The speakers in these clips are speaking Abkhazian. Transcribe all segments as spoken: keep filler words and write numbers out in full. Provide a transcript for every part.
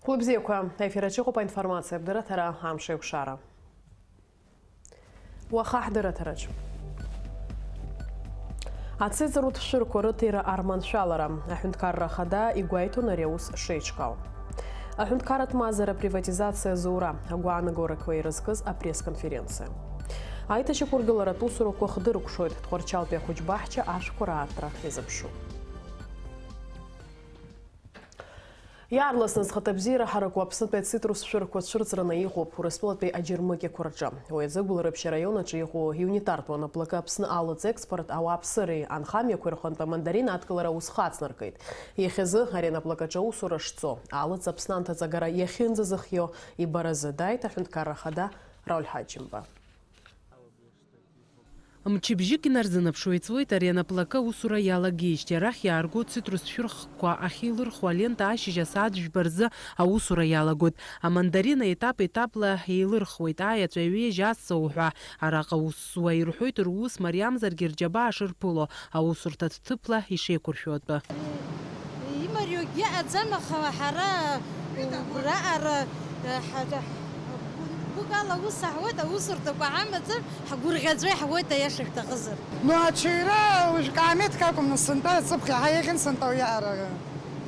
Хәлыбзиақәа, аефир аҿы иҟоуп аинформациатә дырраҭара «Амш еиқәшара». Уаха ҳдырраҭараҿ. Ациҵаратә шәырқәа рыҭира арманшәалара. Аҳәынҭқарра Ахада игәеиҭон ари аус шеиҿкаау. Аҳәынҭқарратә мазара априватизациа азура, агәаанагорақәа ирызкыз апресс-конференциа. Аиҭашьақәыргыларатә усурақәа хдыркәшоит, Тҟәарчалтәи ахәыҷбаҳча ашәқәа раартра иазыԥшуп. Иаарласны зхаҭабзиара ҳараку Аԥснытәи ацитрус шәырқәа цәырҵраны иҟоуп Урыстәылатәи аџьармыкьақәа рҿы. Уи азы Гәылрыԥшь араион аҿы иҟоу иунитартә уанаплакы Аԥсны алыҵ експорт ауааԥсыреи анхамҩақәеи рҟынтә амандарина адкылара ус хацнаркит. Иахьазы ари анаплакаҿы аусура шцо, алыҵ Аԥсны анҭыҵ агара иахьынӡазыхио ибаразы дааит Аҳәынҭқарра Ахада Рауль Ҳаџьымба. Мчыбжьык инарзынаԥшуа иҵуеит ари анаплакы аусура иалагеижьҭеи. Арахь иаарго цитрус шәырхқәа ахьеилырхуа алента ашьыжь асааҭ жәба рзы аусура иалагоит. Амандарина етап-етапла еилырхуеит, аеҵәа, аҩежь, аҵа уҳәа. Араҟа аус зуа ирҳәоит рус мариамзаргьы рџьабаа шырԥыло, аусурҭа ҭыԥла ишеиқәыршәо атәы. Имариоугьы ыҟаӡам, аха ҳара убраҟара, ҳа-, гәыкала аус аҳуеит, аусурҭақәа ҳамаӡам, ҳгәырӷьаҵәа иаҳуеит, аиаша шәҭахызар. Ну, аҽаҩра уажә каамеҭк акәым, нас, сынтәа аҵыԥхьа ҳаиӷьын, сынтәа уиаҟара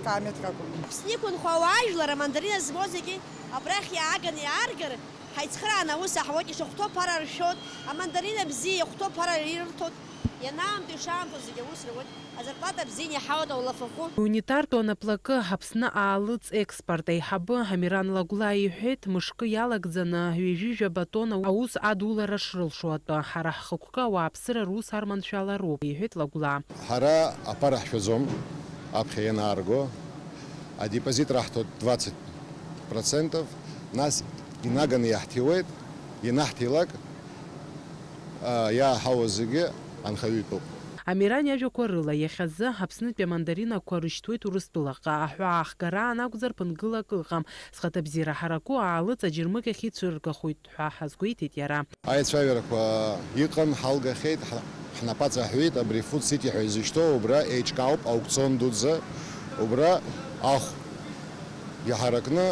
каамеҭк акәым. Аԥсны иқәынхо ауаа ажәлар амандарина змоу зегьы абрахь иааганы иааргар, ҳаицхырааны аус аҳуеит, ишахәҭоу ԥара ршәоит, амандарина бзиа иахәҭоу ԥара ирырҭоит, ианаамҭоу ишаамҭоу зегьы аус руеит. Азарплата бзианы иҳауеит аулафахәы. Унитартә анаплакы Аԥсны аалыҵ експорт аиҳабы Амиран Лагәлаа иҳәеит, мышкы иалагӡаны ҩажәи жәаба тонна аус адулара шрылшо атәы. Ҳара ҳхықәкы ауааԥсыра рус арманшәалароуп, иҳәеит Лагәлаа. Ҳара аԥара ҳшәаӡом, аԥхьа ианаарго, адепозит раҳҭоит двадцать процентов, нас инаганы иаҳҭиуеит, ианаҳҭилак, а, иааҳауа зегьы анхаҩы итәуп. Амиран иажәақәа рыла, иахьазы Аԥснытәи амандаринақәа рышьҭуеит Урыстәылаҟа. Аҳәаа ахгара анакәзар, ԥынгылак ыҟам. Зхаҭабзиара ҳараку аалыҵ аџьармыкьахь ицәыргахоит ҳәа ҳазгәеиҭеит иара. Аицәажәарақәа иҟан, ҳалгахьеит, ҳа-, ҳнапаҵаҳәеит, абри Food City ҳәа изышьҭоу, убра еиҿкаауп аукцион дуӡӡа, убра ахә иҳаракны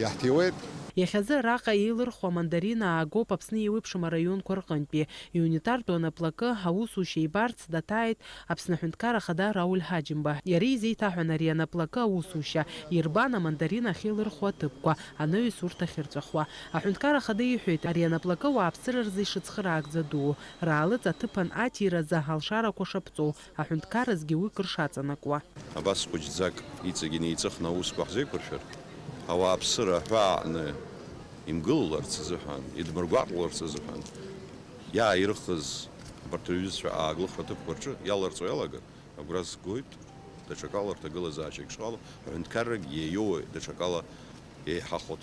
иаҳҭиуеит. Иахьазы араҟа еилырхуа амандарина аагоуп Аԥсны еиуеиԥшым араионқәа рҟынтәи. Иунитартә анаплакы аусушьа ибарц даҭааит Аԥсны Аҳәынҭқар Ахада Рауль Ҳаџьымба. Иара изеиҭаҳәан ари анаплакы аусушьа, ирбан амандарина ахьеилырхуа аҭыԥқәа, анаҩс урҭ ахьырҵәахуа. Аҳәынҭқар Ахада иҳәеит, ари анаплакы ауааԥсыра рзы ишыцхыраагӡа дуу, раалыҵ аҭыԥан аҭиразы алшарақәа шаԥҵоу, аҳәынҭқарразгьы уи кыр шаҵанакуа. Абас хәыҷӡак иҵегь инеиҵыхны аусқәа ҳзеиқәыршәар, ауааԥсыра аҳәаа аҟны имгылаларц азыҳәан, идмыргәаҟларц азыҳәан, иааирыхыз абарҭ рҩызцәа ааглыхра аҭыԥқәа рҿы иаларҵо иалагар, агәра згоит, даҽакала рҭагылазаашьагь шҟало, аҳәынҭқаррагь иаиоуа даҽакала еиҳахоит.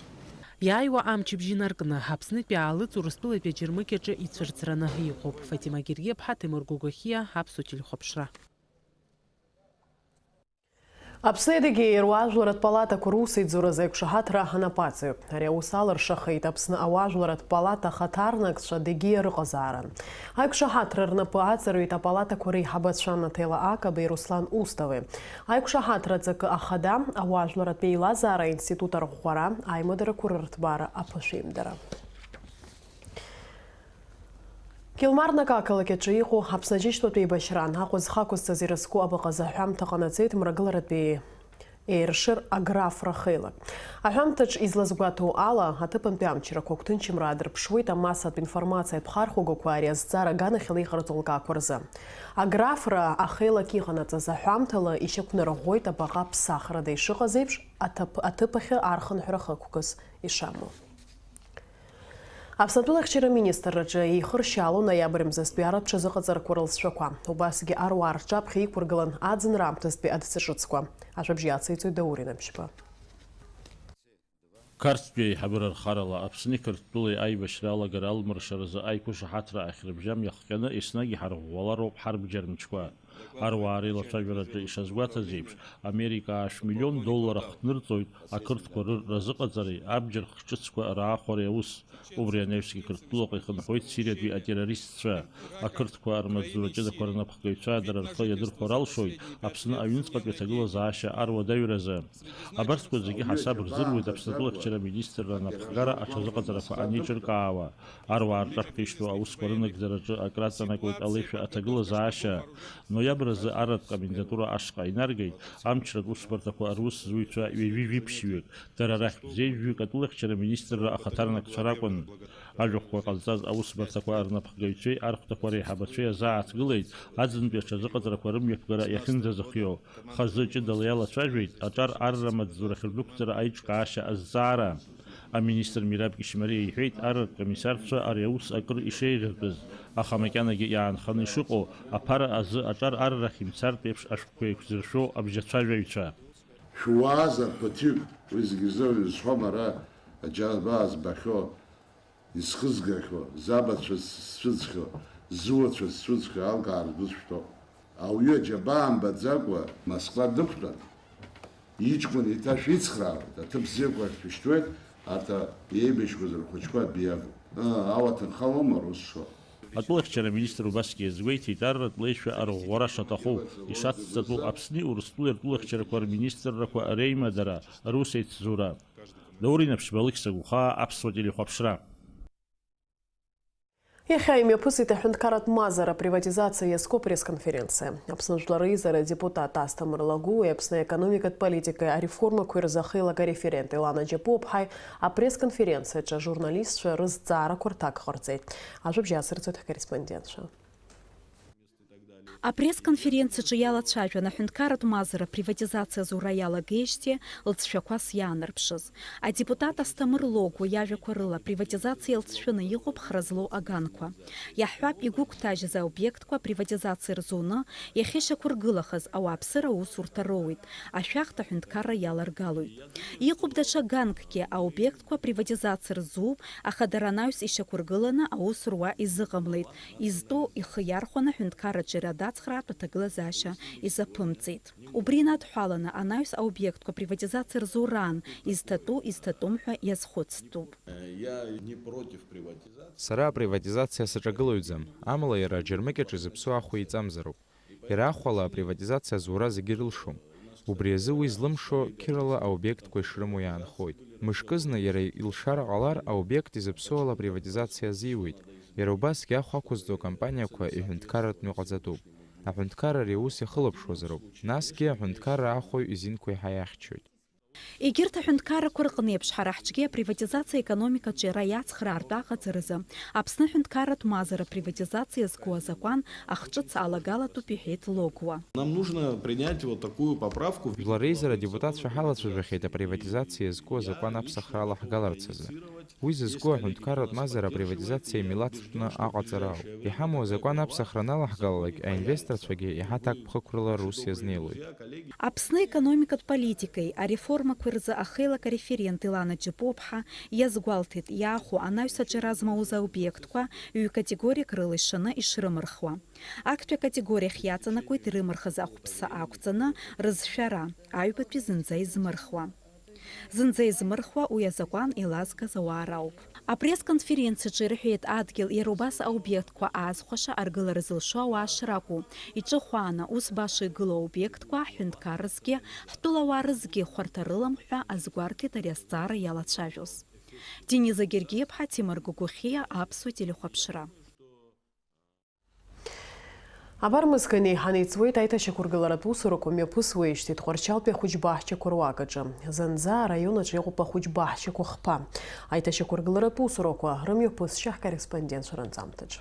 Иааиуа амчыбжь инаркны, Аԥснытәи аалыҵ Урыстәылатәи аџьармыкьаҿы ицәырҵраны иҟоуп. Фатима Гергиаԥҳа, Ҭемыр Гогохиа, Аԥсуа телехәаԥшра. Аԥсны Адыгеи руаажәларратә палатақәа русеицуразы аиқәшаҳаҭра анапаҵаҩуп. Ари аус алыршахеит Аԥсны ауаажәларратә палата ахаҭарнакцәа Адыгеиа рыҟазааран. Аиқәшаҳаҭра рнапы аҵарҩит апалатақәа реиҳабацәа Наҭела Акабеи Руслан Устовеи. Аиқәшаҳаҭра аҵакы ахада, ауаажәларратә еилазаара аинститут арӷәӷәара, аимадарақәа рырҭбаара аԥышәеимдара. Кьылмарнак ақалақь аҿы иҟоу Аԥсны Аџьынџьтәылатә еибашьраан Аҟәа зхы ақәызҵаз ирызку абаҟаза аҳәамҭа ҟанаҵеит Мрагыларатәи еиршыр аграфра хеилак. Аҳәамҭаҿ излазгәаҭоу ала, аҭыԥантәи амчрақәа агәҭынчымра аадырԥшуеит амассатә информациатә хархәагақәа ари азҵаара аганахьала иҟарҵо алкаақәа рзы. Аграфра ахеилак иҟанаҵаз аҳәамҭала ишьақәнарӷәӷәоит абаҟа ԥсахрада ишыҟаз еиԥш, аҭыԥ-, аҭыԥ ахьы архынҳәра хықәкыс ишамоу. Аԥсны атәылахьчара аминистрраҿы еихыршьаало ноиабр мза зтәи арратә ҽазыҟаҵарақәа рылҵшәақәа. Убасгьы аруаа рҿаԥхьа иқәыргылан аӡынра аамҭазтәи адҵа ҿыцқәа. Ажәабжь иациҵоит Даур Инамшьба. Қарҭтәи аиҳабыра рхарала Аԥсни Қырҭтәылеи аибашьра алагара алмыршаразы аиқәышаҳаҭра ахьрыбжьам иахҟьаны еснагь иҳарӷәӷәалароуп ҳарбџьар мчқәа. Аруаа реилацәажәараҿы ишазгәаҭаз еиԥш, Америка аашә миллион доллар ахҭнырҵоит ақырҭқәа рыр разыҟаҵареи абџьар хҿыцқәа раахәареи аус. Убри анаҩсгьы Қырҭтәылаҟа ихынҳәуеит Сириатәи атеррористцәа. Ақырҭқәа рмаҵзура ҷыдақәа рнапхгаҩцәа дара рхы иадырхәар алшоит Аԥсны аҩныҵҟатәи аҭагылазаашьа аруадаҩразы. Абарҭқәа зегьы ҳасаб рзыруит Аԥсны атәылахьчара аминистрра анапхгара аҽазыҟаҵарақәа анеиҿыркаауа. Аруаа рҿаԥхьа ишьҭоу аусқәа рынагӡараҿы акраҵанакуеит алеишәа аҭагылазаашьа. Ноиабр азы арратә комендатура ашҟа инаргеит амчратә усбарҭақәа рус зуҩцәа ҩажәи жәиԥшьҩык, дара рахьтә зеижәҩык атәылахьчара аминистрра ахаҭарнакцәа ракәын. Ажәахәқәа ҟазҵаз аусбарҭақәа рнапхгаҩцәеи архәҭақәа реиҳабацәеи азааҭгылеит аӡынтәи аҽазыҟаҵарақәа рымҩаԥгара иахьынӡазыхиоу. Хазы ҷыдала иалацәажәеит аҿар арра маҵзура ахьырдәықәҵара аиҿкаашьа азҵаара. Аминистр Мираб Кьышьмариа иҳәеит, арратә комиссарцәа ари аус акыр ишеиӷьыртәыз, аха макьанагьы иаанханы ишыҟоу, аԥара азы аҿар аррахь имцартә еиԥш ашәҟәқәа еиқәзыршәо абжьацәажәаҩцәа. Шәуаазар ԥыҭҩык, уи зегьы рзы уаҩ зҳәом ара, аџьабаа збахьоу, исхызгахьоу, забацәа сцәыӡхьоу, зуацәа сцәыӡхьоу, алкаа ргәы зшәҭоу. Ауаҩы аџьабаа мбаӡакәа Москва дықәтәан, иҷкәын еиҭа шәицхраауеит, аҭыԥ бзиақәа ахь шәышьҭуеит, арҭ еибашьқәаз рхәыҷқәа адәы иавоуп. Ыы, ауа ҭынхалоума рус шо? Атәылахьчара аминистр убасгьы иазгәеиҭеит, арратә леишәа арӷәӷәара шаҭаху, ишацҵатәу Аԥсни Урыстәылеи ртәылахьчарақәа рминистррақәа реимадара, рус еицзура. Даур Инаԥшьба, Алықьса Гәхаа, Аԥсуа телехәаԥшра. Иахьа имҩаԥысит аҳәынҭқарратә мазара априватизациа иазку апресс-конференциа. Аԥсны Жәлар Реизара адепутат Асҭамыр Лагәуеи Аԥсны аекономикатә политикеи ареформақәеи рзы ахеилак ареферент Елана Џьапуаԥҳаи апресс-конференциаҿы ажурналистцәа рызҵаарақәа рҭак ҟарҵеит. Ажәабжь ацырҵоит ҳкорреспондентцәа. Апресс-конференциаҿы иалацәажәан аҳәынҭқарратә мазара априватизациа зура иалагеижьҭеи лҵшәақәас иаанарԥшыз. Адепутат Асҭамыр Логәуа иажәақәа рыла, априватизациа иалҵшәаны иҟоуп хра злоу аганқәа. Иаҳҳәап, игәыгәҭажьыз аобиектқәа априватизациа рзуны иахьышьақәыргылахаз ауааԥсыра аусурҭа роуеит, ашәахтә аҳәынҭқарра иаларгалоит. Иҟоуп даҽа ганкгьы, аобиектқәа априватизациа рзууп, аха дара анаҩс ишьақәыргыланы аус руа изыҟамлеит, изтәу ихы иархәаны аҳәынҭқарраҿы иара дацхраартә аҭагылазаашьа изаԥымҵеит. Убри инадҳәаланы, анаҩс аобиектқәа априватизациа рзураан, изҭатәу, изҭатәым ҳәа иазхәыцтәуп. Я не против приватизации. Сара априватизациа саҿагылаҩӡам, амала иара аџьармыкьаҿ изыԥсоу ахә еиҵамзароуп. Иара ахәала априватизациа зура зегьы ирылшом. Убри азы уи злымшо қьырала аобиектқәа ишрымоу иаанхоит. Мышкызны иара илшар ҟалар, аобиект изыԥсоу ала априватизациа азиуеит. Иара убасгьы ахә ақәызҵо акомпаниақәа иҳәынҭқарратәны иҟаҵатәуп. Аҳәынҭқарра ари аус иахылаԥшуазароуп. Насгьы аҳәынҭқарра ахәаҩ изинқәа еиҳа иахьчоит. Егьырҭ аҳәынҭқаррақәа рҟны еиԥш, ҳара ҳҿгьы априватизациа аекономикаҿы иара иацхраартә аҟаҵаразы Аԥсны аҳәынҭқарратә мазара априватизациа иазку азакәан ахҿыц алагалатәуп, иҳәеит Логәуа. Нам нужно принять вот такую поправку. Жәлар реизара адепутатцәа ҳалацәажәахьеит априватизациа иазку азакәан аԥсахра алаҳгаларц азы. Уи зызку аҳәынҭқарратә мазара априватизациа милаҭтәны аҟаҵара ауп. Иҳамоу азакәан аԥсахра аналаҳгалалак, аинвесторцәагьы иаҳа ҭакԥхықәрала рус иазнеилоит. Аԥсны аекономикатә политикеи ареформақәеи рзы ахеилак ареферент Елана Џьапуаԥҳа иазгәалҭеит, иаахәо анаҩс аҿара змоуз аобиектқәа ҩ-категориак рыла ишаны ишрымырхуа. Актәи акатегориахь иаҵанакуеит ирымырхыз ахәԥса ақәҵаны рызшәара, аҩбатәи зынӡа измырхуа. Зынӡа измырхуа уи азакәан еилазгаз ауаа рауп. Апресс-конференциаҿы ирҳәеит, адгьыл иара убас аобиектқәа аазхәаша аргылара зылшо ауаа шракәу, иҿыхәааны, ус баша игылоу аобиектқәа ҳҳәынҭқарразгьы, ҳтәылауаа рызгьы хәарҭа рылам ҳәа азгәарҭеит ари азҵаара иалацәажәоз. Дениза Гергиаԥҳа, Ҭемыр Гогохиа, Аԥсуа телехәаԥшра. Абар мызкы инеиҳаны иҵуеит аиҭашьақәыргыларатә усурақәа мҩаԥысуеижьҭеи Тҟәарчалтәи ахәыҷбаҳчақәа руак аҿы. Зынӡа араион аҿы иҟоуп ахәыҷбаҳчақәа хԥа. Аиҭашьақәыргыларатә усурақәа рымҩаԥысшьа ҳкорреспондентцәа рынҵамҭаҿы.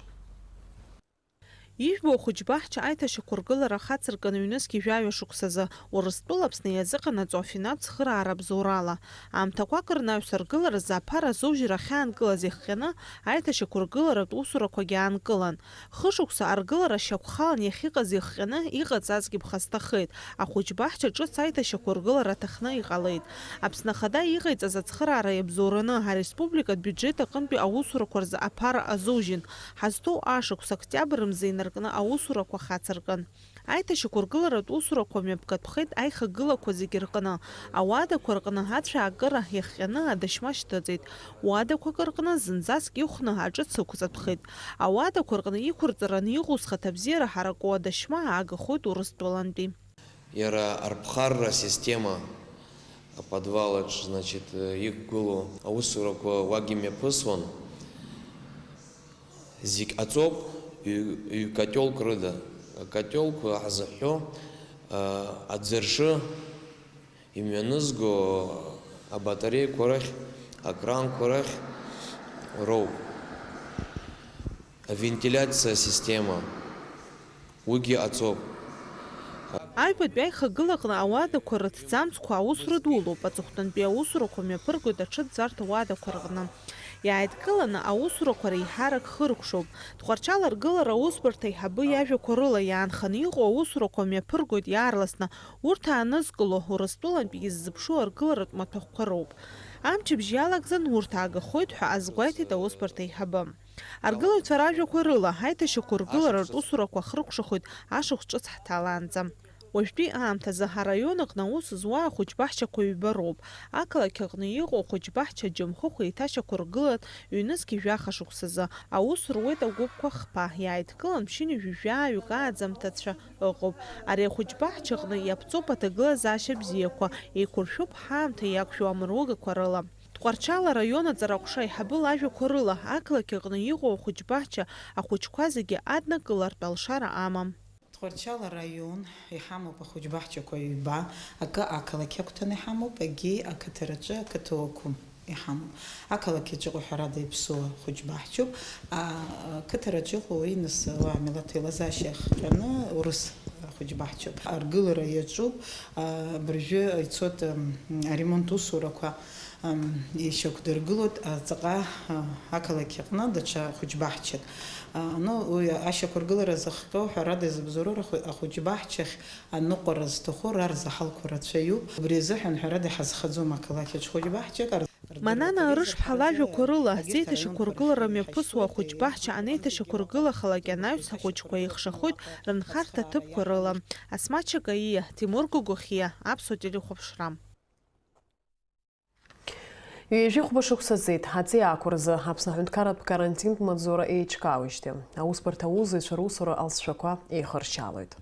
Ижәбо ахәыҷбаҳча аиҭашьақәыргылара хацыркын ҩнызқь жәаҩа шықәсазы. Урыстәыла Аԥсны иазыҟанаҵо афинанс цхыраара абзоурала, аамҭақәак рнаҩс аргыларазы аԥара азоужьра ахьаанкылаз иахҟьаны аиҭашьақәыргыларатә усурақәагьы аанкылан. Хышықәса аргылара шьақәхалан иахьыҟаз иахҟьаны иҟаҵазгьы ԥхасҭахеит, ахәыҷбаҳча ҿыц аиҭашьақәыргылара аҭахны иҟалеит. Аԥсны Ахада иҟаиҵаз ацхыраара иабзоураны ареспубликатә биуџьет аҟынтәи аусурақәа рзы аԥара азоужьын, ҳазҭоу ашықәс октиабр мза инаркны аусурақәа хацыркын. Аиҭашьақәыргыларатә усурақәа мҩаԥгатәхеит аихагылақәа зегьы рҟны. Ауадақәа рҟны ацәаакыра иахҟьаны адашьма шьҭыҵит. Уадақәак рҟны зынӡаск ихәны аҿыц ықәҵатәхеит. Ауадақәа рҟны иқәырҵараны иҟоу зхаҭабзиара ҳараку адашьма аагахоит Урыстәылантәи. Иара арԥхарра асистема, аподвал аҿы, значит, иқәгылоу аусурақәа уагь имҩаԥысуан. Зегь ҟаҵоуп, ҩ-, ҩ-котелк рыда. Акотелқәа ҳзыҳәҳәо, а, аӡыршы имҩанызго абатареиқәа рахь, акранқәа рахь роуп. Авентилиациа асистема, уигьы ҟаҵоуп. Аҩбатәи аихагылаҟны ауадақәа рыҭӡамцқәа аус рыдулоуп, аҵыхәтәантәи аусурақәа мҩаԥыргоит аҽыҵәҵәарҭа уадақәа рҟны. Иааидкыланы аусурақәа реиҳарак хыркәшоуп. Тҟәарчал аргылара аусбарҭа аиҳабы иажәақәа рыла иаанханы иҟоу аусурақәа мҩаԥыргоит иаарласны, урҭ аанызкыло, Урыстәылантә иззыԥшу аргыларатә маҭәахәқәа роуп. Амчыбжь иалагӡан урҭ аагахоит ҳәа азгәеиҭеит аусбарҭа аиҳабы. Аргылаҩцәа ражәақәа рыла, аиҭашьақәыргыларатә усурақәа хрыкәшахоит ашықәс ҿыц ҳҭалаанӡа. Уажәтәи аамҭазы ҳараион аҟны аус зуа ахәыҷбаҳчақәа ҩба роуп. Ақалақь аҟны иҟоу ахәыҷбаҳча Џьамхыхә еиҭашьақәыргылан, ҩнызқь жәаха шықәсазы аус руеит агәыԥқәа хԥа, иааидкылан ԥшьынҩажәи жәаҩык ааӡамҭацәа ыҟоуп. Ари ахәыҷбаҳчаҟны иаԥҵоуп аҭагылазаашьа бзиақәа, еиқәыршәуп ҳаамҭа иақәшәо амругақәа рыла. Тҟәарчал араион аҵараҟәша аиҳабы лажәақәа рыла, ақалақь аҟны иҟоу ахәыҷбаҳча ахәыҷқәа зегьы аднакылартә алшара амам. Тҟәарчал араион иҳамоуп ахәыҷбаҳчақәа ҩба, акы ақалақь агәҭаны иҳамоуп, акгьы ақыҭараҿы, ақыҭа уақәым. Иҳамоуп. Ақалақь аҿы иҟоу ҳәарада иаԥсуа хәыҷбаҳчоуп. А, ақыҭараҿы иҟоу уи нас уа амилаҭ еилазаашьа иахҟьаны урыс хәыҷбаҳчоуп. Аргылара иаҿуп. А, абыржәы ицоит, ам, аремонт усурақәа, ам, ишьақәдыргылоит, а, ҵаҟа, а, ақалақь аҟны даҽа хәыҷбаҳчак. А, ну, уи ашьақәыргылара зыхҟьо ҳәарада изыбзоуроу рахә-, ахәыҷбаҳчахь аныҟәара зҭаху рарзаҳалқәа рацәаҩуп. Убри азыҳәан ҳәарада иҳазхаӡом ақалақь аҿы хәыҷбаҳчак. Манана Арышԥҳа лажәақәа рыла, аӡеиҭашьақәыргылара мҩаԥысуа ахәыҷбаҳча анеиҭашьақәыргылахалак анаҩс ахәыҷқәа еихшахоит рынхарҭа ҭыԥқәа рыла. Асмаҭ Чакаиа, Тимур Гогохиа, Аԥсуа телехәаԥшра. Ҩажәи хәба шықәса ҵит, аҵиаақәа рзы Аԥсны аҳәынҭқарратә карантинтә маҵзура еиҿкаауеижьҭеи аусбарҭа аусзуҩцәа русура алҵшәақәа еихыршьаалоит.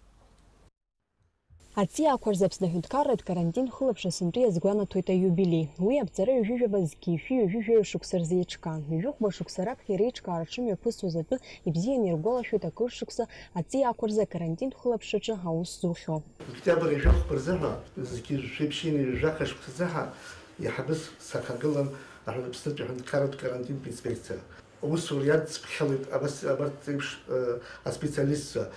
Аҵиаақәа рзы Аԥсны аҳәынҭқарратә карантин хылаԥшра сынтәа иазгәанаҭоит аиубилеи. Уи аԥҵара ҩажәи жәаба зқьи шәи ҩажәи жәаҩа шықәса рзы еиҿкаан. Ҩажәи хәба шықәса раԥхьа иреиҿкаарц шымҩаԥысуаз атәы ибзианы иргәалашәоит акыр шықәса аҵиаақәа рзы акарантинтә хылаԥшраҿы аус зухьоу. Октиабр ҩажәи хәба рзыҳәа, зқьи жәшәи ԥшьынҩажәи жәаха шықәсазыҳәа, иаҳбыс сахагылан аҳәын-, Аԥснытәи аҳәынҭқарратә карантинтә инспекциа. Аусура иадсыԥхьалеит абас, абарҭ еиԥш, э, аспециалистцәа.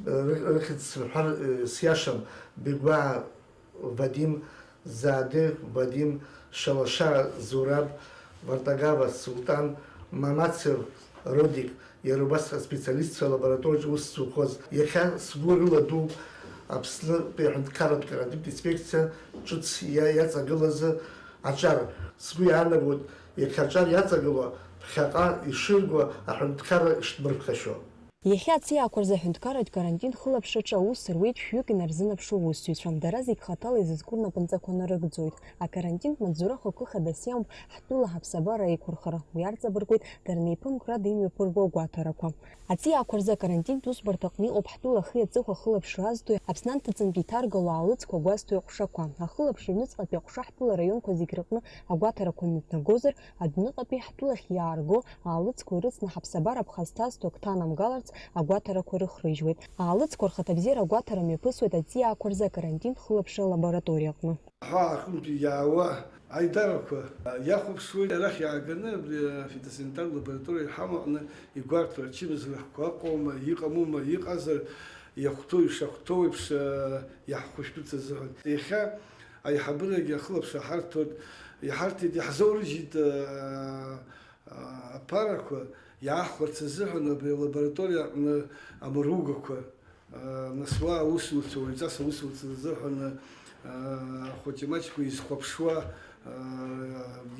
Э, ры-, рыхьӡ сымҳәар, э, сиашам, Бегәаа Вадим, Зааде Вадим, Шалашаа Зураб, Вартагава Султан, Мамацев Родик, иара убас аспециалистцәа алабораториаҿы аус зуқәаз. Иахьа сгәы рыладууп Аԥснытәи аҳәынҭқарратә карантинтә инспекциа ҿыц иа-, иаҵагылазы аҿар. Сгәы иаанагоит, иахьа аҿар иаҵагылоу ԥхьаҟа ишырго аҳәынҭқарра ишҭмырԥхашьо. Иахьа аҵиаақәа рзы аҳәынҭқарратә карантин хылаԥшраҿы аус руеит шәҩык инарзынаԥшуа аусзуҩцәа. Дара зегь хаҭала изызку рнапынҵақәа нарыгӡоит. Акарантинтә маҵзура хықәкы хадас иамоуп ҳтәыла ҳаԥсабара аиқәырхара. Уи арҵабыргуеит дара неиԥымкрада имҩаԥырго агәаҭарақәа. Аҵиаақәа рзы акарантинтә усбарҭаҟны иҟоуп ҳтәыла ахи аҵыхәа ахылаԥшра азҭо Аԥсны анҭыҵынтә иҭаргало аалыҵқәа гәазҭо аҟәшақәа. Ахылаԥшра аҩныҵҟатәи аҟәша ҳтәыла араионқәа зегь рыҟны агәаҭарақәа мҩаԥнагозар, адәныҟатәи ҳтәылахь иаарго аалыҵқәа ирыцны ҳаԥсабара ԥхасҭазҭо ак ҭанамгаларц агәаҭарақәа рыхрыжьуеит. Аалыҵқәа рхаҭабзиара агәаҭара мҩаԥысуеит аҵиаақәа рзы акарантинтә хылаԥшра алабораториа аҟны. Аҳәаа аҟынтәи иаауа аидарақәа иахәаԥшуеит, арахь иааганы абри афитосанитар лабораториа иҳамоу аҟны игәарҭо ачымазара ҳәа ыҟоума, иҟамума, иҟазар иахәҭоу, ишахәҭоу еиԥш, иаҳхәышәтәырц азыҳәан. Иахьа аиҳабырагьы ахылаԥшра ҳарҭоит, иҳарҭеит, иаҳзоурыжьит, а, а, аԥарақәа иаахәарц азыҳәан абри алабораториа аҟны амругақәа, а, нас уа аусзуҩцәа, уаҩҵас аусзуҩцәа рзыҳәан, а, ахәыҷы-маҷқәа изхәаԥшуа,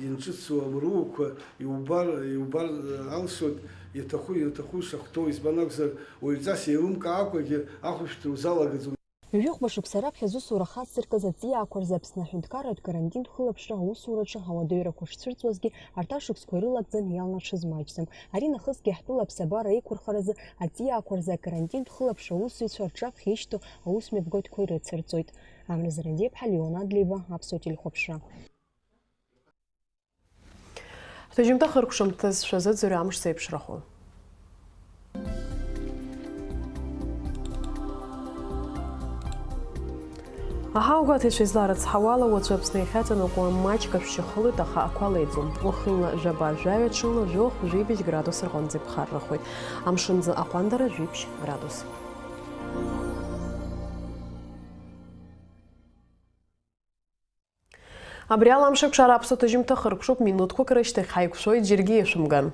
Инҿыцу амруақәа иубар, иубар алшоит, иаҭаху, иаҭаху шахәҭоу, избан акәзар, уаҩҵас еилымкаакәагьы ахәышәтәра узалагаӡом. Ҩажәихәба шықәса раԥхьа зусура хацзыркыз аҵиаақәа рзы Аԥсны аҳәынҭқарратә карантинтә хылаԥшра аусурацәа ауадаҩрақәа шцәырҵуазгьы, арҭ ашықәсқәа ирылагӡан иалнашаз маҷӡам. Ари нахысгьы ҳтәыла аԥсабара аиқәырхаразы аҵиаақәа рзы акарантинтә хылаԥшра аусзуҩцәа рҿаԥхьа ишьҭоу аус мҩаԥгатәқәа ирыцырҵоит. Амра Зарандиаԥҳа, Леон Адлеиба, Аԥсуа телехәаԥшра. Ҳҭыжьымҭа хыркәшамҭазшәа зыӡырҩ амш зеиԥшрахо. Аҳауагәаҭаҩцәа изларыцҳауала, уаҵәы Аԥсны иахьаҵанакуа маҷк ашәшьы хылоит, аха ақәа леиӡом. Уахынла жәаба-жәаҩа, ҽынла жәохә-жәибжь градус рҟынӡа иԥхаррахоит. Амшынӡы аҟәандара жәибжь градус. Абри ала амш акәшара аԥсуа ҭыжьымҭа хыркәшоуп, минуҭқәак рышьҭахь ҳаиқәшәоит, џьаргьы иашәымган.